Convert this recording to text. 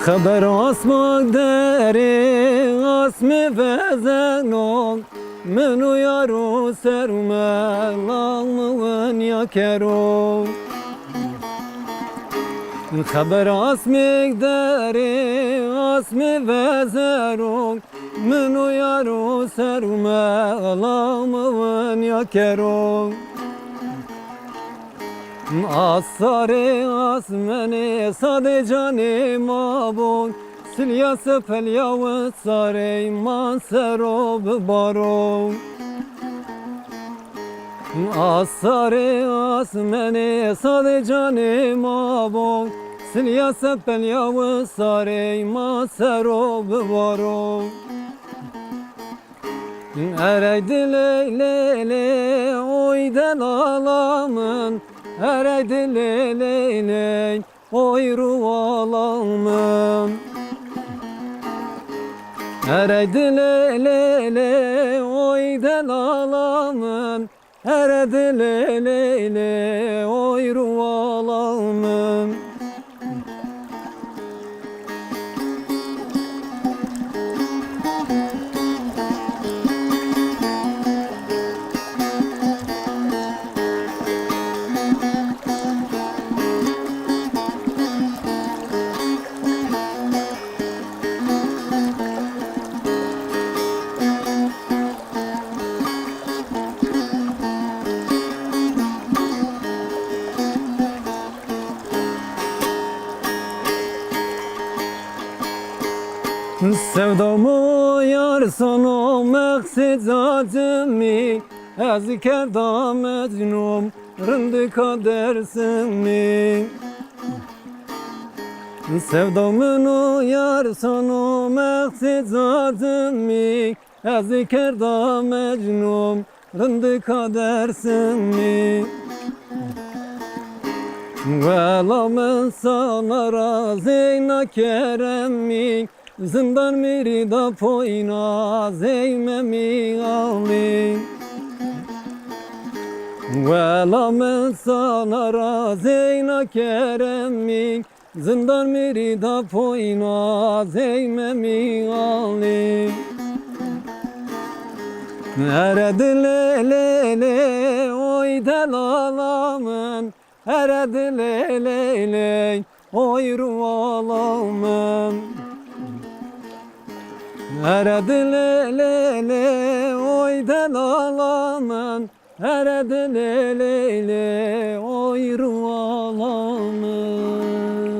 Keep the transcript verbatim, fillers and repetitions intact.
Xeber asmak derê, asmê vezeno, min û yar û serûme, law mi winya kero. Xeber asmêk derê, asmê vezero, min û yar û serûme, law mi winya kero. Asarê asmenê sadê canê ma bo, silya sepelya wisarê ma sero bibaro. Asarê asmenê sadê canê ma bo, silya sepelya wisarê ma sero bibaro. Erey diley ley ley, oy delala min. Erey diley ley ley, oy ruwala min. Erey diley ley ley, oy delala min. Ere dilê lê lê, oy ruwala min. Sewda mi yar sono meqsê cacimî, ez kerda mecnûm rindika Dêrsimî. Sewda min o yar sono meqsê cacimî, ez kerda mecnûm rindika Dêrsimî. Wela min sana ra zeyna keremî, zindan mi rî da poyna zey Memî Alî. Wela min sana ra zeyna keremî, zindan mi rî da poyna zey Memî Alî. Ere dilê lê lê, oy delala min. Ere dilê lê lê, oy ruwala min. Ere dilê lê lê, oy delala min. Ere dilê lê lê, oy ruwala min.